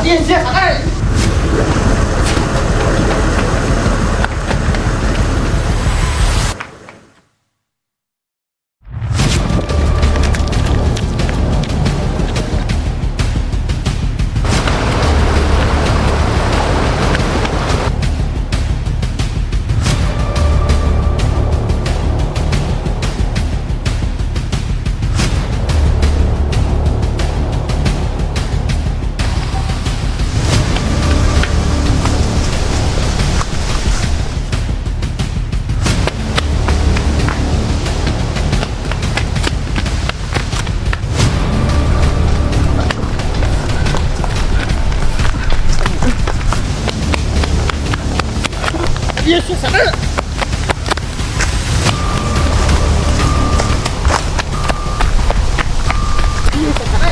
Iya, sia sakare. Iya, sia sakare. Iya, sakare.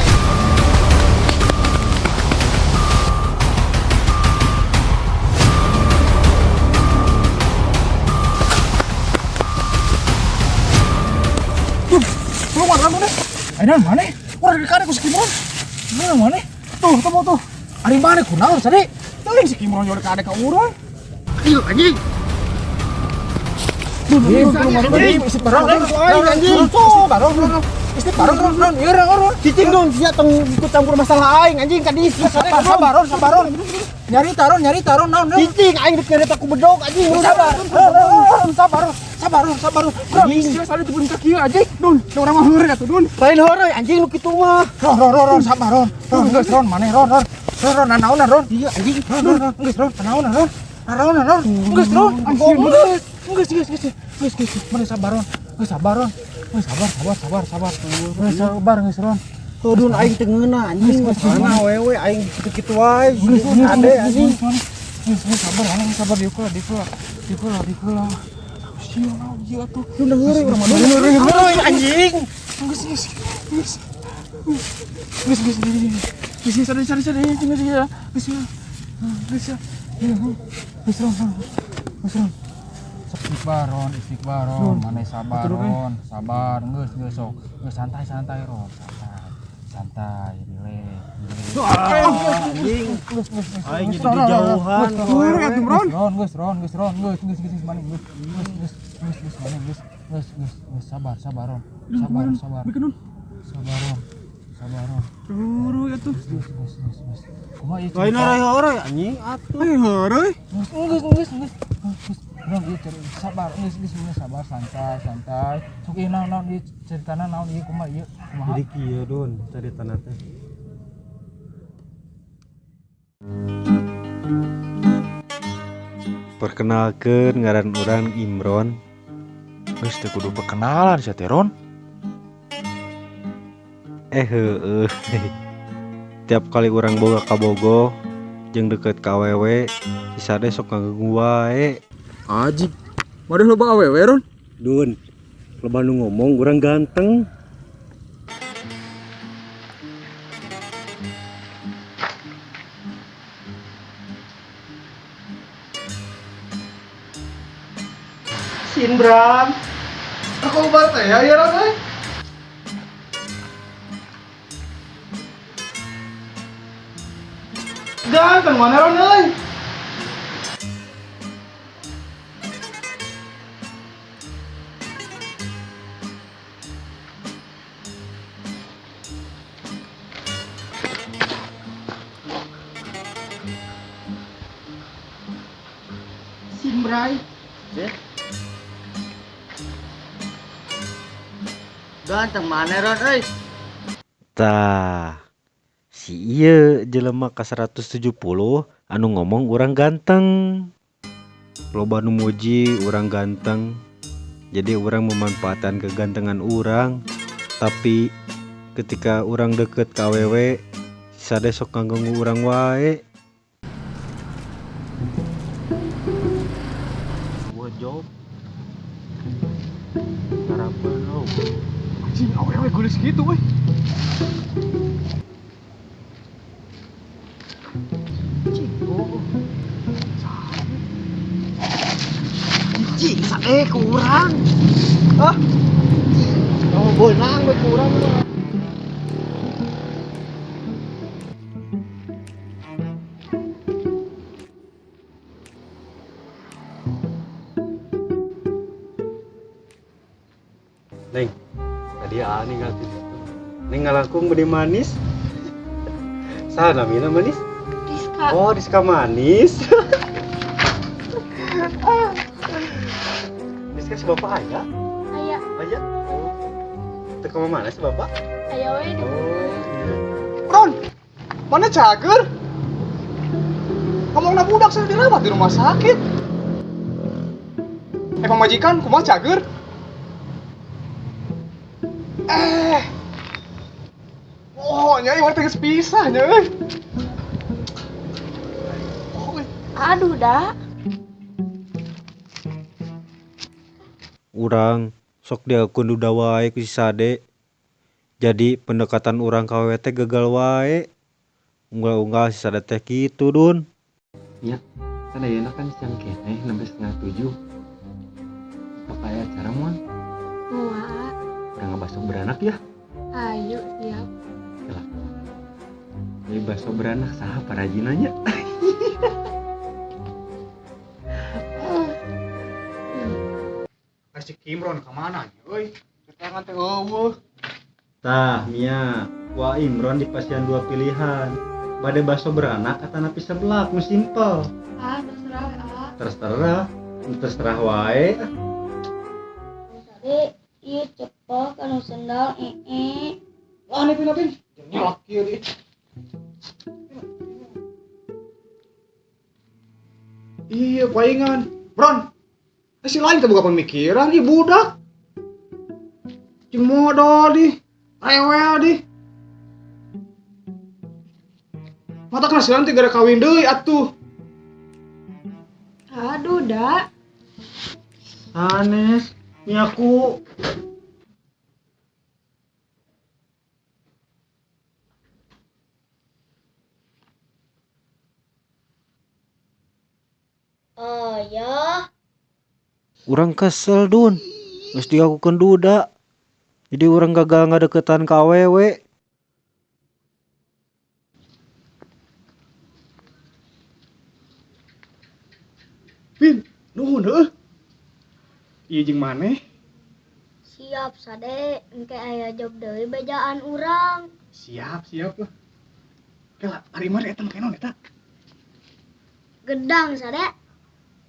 Keluar kamu nih. Ayo mana? Urang dikare ku si Kimron. Mana mana? Tuh, temu tuh. Ari mana kunaon tadi? Teuing si Kimron yo dikare ka urang. Iya, anjing. Cicing dong, sia tong ikut campur masalah aing anjing tadi sia sabar, sabar. Nyari taron, naon. Cicing aing dek aku bedog anjing. Sabar. Sabar, sabar, sabar. Sia sale dibun ka kieu anjing. Dun, urang mah heureun atuh dun. Lain heureun anjing nu kitu mah. Ron, ron, ron, sabar ron. Ron, geus ron maneh ron, ron. Ron, ron, nanaonan ron. Iya anjing. Ron, ron, geus ron, nanaonan ron. Nanaonan ron. Geus ron, anjing. Geus, geus, geus. Geus, geus, maneh sabar ron. Geus sabar ron. Geus sabar, sabar, sabar, sabar. Geus sabar geus ron. Dun aing teu ngeunah anjing. Mana wewe aing kitu-kitu wae. Ade anjing. Geus, geus sabar, anjing sabar diukul, diukul. Diukul, diukul. Sia naon ieu atuh. Dun heureuy urang mah. Heureuy anjing. Geus, geus. Geus. Geus, geus, geus. Geus, sade, sade, sade, geus, geus. Geus. Geus. Geus ron, geus ron. Istighfar ron, istighfar ron, maneh sabar ron, sabar, geus geus sok, geus santai santai ron, santai, santai, relax, anjing, geus geus geus, aing jadi jauhan, ron, ron, geus ron, geus ron, geus geus geus maneh geus geus geus geus geus maneh geus geus geus geus sabar sabar ron, sabar sabar, sabar ron, sabar ron, Turu atuh, geus geus geus geus, kumaha ieu? Lain heureuy anjing atuh, heureuy, geus geus geus geus geus. Ron, ieu cerita sabar, geus geus geus sabar, santai, santai. Sok ieu naon naon ieu ceritana naon ieu kumaha ieu kumaha. Jadi kieu Dun caritana teh. Perkenalkeun ngaran urang Imron. Geus teu kudu perkenalan sia teh Ron. Heueuh. Tiap kali urang boga kabogoh jeung deket ka awewe, si Sade sok ngaganggu wae. Ajib, maneh loba awewe Ron? Dun, loba nu ngomong urang ganteng. Sin Bram, aku bar teh ya Ron euy. Ganteng mana Ron euy? Simbrai. Ganteng mana Ron euy? Tah, si ieu jelema ka 170 anu ngomong urang ganteng. Loba nu muji urang ganteng. Jadi urang memanfaatkan kegantengan urang, tapi ketika urang deket ka awewe, sade sok ngaganggu urang wae. Gua job. Harapan lo. Anjing awewe geulis kitu euy. Cicing sade kurang. Ah. Oh, beunang we kurang. Neng, tadi aa ninggal ti ditu. Neng ngalangkung beuti manis. Saha namina manis? Rizka. Oh, Rizka manis. Rizka si bapak aya? Aya. Aya. Oh. Teu ka mana si bapak? Aya we di. Oh, iya. Ron, mana cager? Ngomongna budak saya dirawat di rumah sakit. Eh, pamajikan kumaha cager? Eh. Oh, nya ieu teh geus pisah nya euy. Oh, euy. Aduh, dah. Urang sok diakukeun duda wae ku si Sade. Jadi pendekatan urang ka awewe teh gagal wae. Unggal-unggal si Sade teh kitu, Dun. Nya, kan ayeuna kan siang keneh nembe 6.30. Bakal aya acara moal? Moal. Urang ngabaso beranak ya. Ayo, siap. Lah. Jadi baso beranak saha parajinanya? Si Kimron ka mana nya euy? Cetangan teh eueuh. Tah, Mia, Wa Imron di pasian dua pilihan. Bade baso beranak atanapi seblak, nu simpel. Ah, terserah we, ah. Terserah, terserah wae. Sade, ieu cepok anu sendal ee. Wah, nih pin pin. Nyelak kieu deui. Iya, palingan. Bron, si lain teh boga pemikiran, ih budak. Jeung modal di, rewel di. Mata kena silang teh gara kawin deui atuh. Aduh, dah. Sanes, Miaku. Oh ya. Urang kesel, Dun. Geus diakukeun duda. Jadi urang gagal ngadeukeutan ka awewe. Pin, nuhun heuh. Ieu jeung maneh. Siap Sade, engke aya job deui bejaan urang. Siap, siap lah. Kela, ari mah eta make naon eta? Gedang Sade.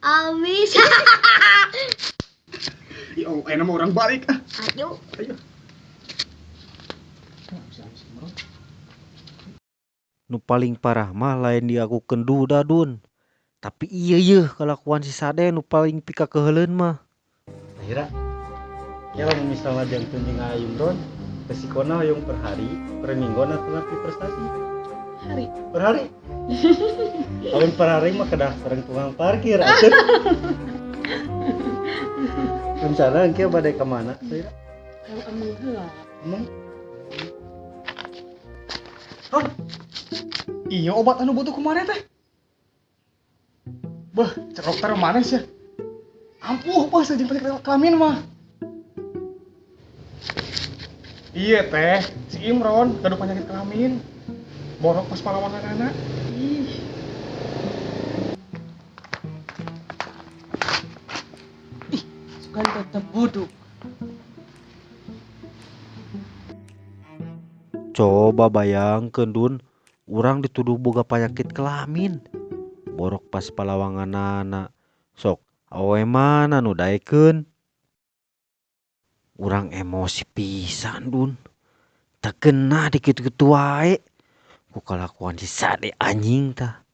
Amis. Ya Allah, ayeuna mah urang balik ah. Ayo. Ayo. Nu paling parah mah lain diakukeun duda, Dun. Tapi iya yeuh kalakuan si Sade nu paling pikakeuheuleun mah. Akhirnya, ya lamun misalnya janten jeung Aa Imron, resikona hoyong per hari, per minggu atau per sasi? Hari. Per hari. Lamun per hari mah kedah sareng tukang parkir atuh. Rencana engke bade ka mana saya? Kalau emang heula. Emang. Ron. Iya obat anu butuh kemarin teh. Beuh, cek dokter mana sih? Ampuh, beuh, saya jeung penyakit kelamin mah. Iya teh, si Imron gaduh penyakit kelamin. Borok pas palawangan anak. Ih. Ih, sugan tetep buduk. Coba bayangkeun, Dun, urang dituduh boga penyakit kelamin. Borok pas palawanganana. Sok, awewe mana nu daekeun? Urang emosi pisan, Dun. Teu keunah dikitu-kitu wae. Ku kalakuan si Sade anjing tah.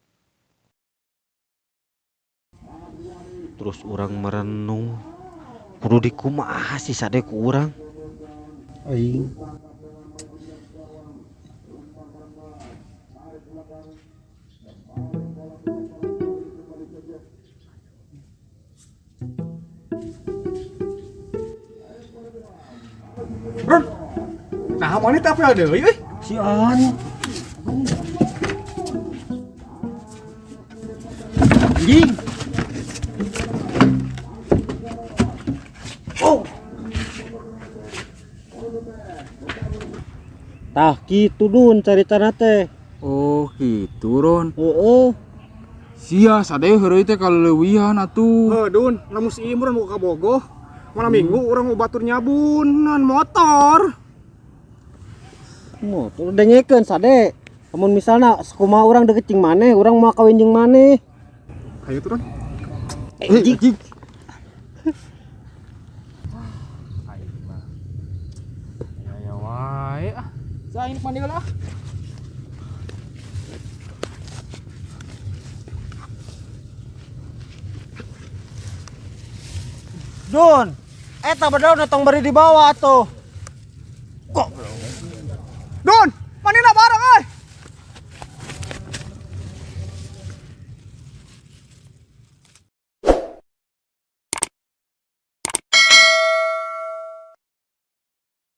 Terus urang merenung. Kudu dikumaha si Sade ku urang? Aing. Ron. Nah, mana teh apel deui euy? Si An. Anjing. Oh. Tah kitu Dun caritana teh. Oh, gitu Ron. Heeh. Sia sade heureuy teh kaleuwihan atuh. Heuh, Dun, lamun si Imron mau ka Bogoh, Malam minggu urang mau batur nyabunan motor. Motor dengekeun Sade. Lamun misalna sakumaha urang deket jeung maneh, urang mau kawin jeung maneh. Ayo turun. Eh, jik. Aing mah. Ya ya wae ah. Saya ini mandi lah. Dun, eta bedog tong beri dibawa atuh. Don, manina bareng euy.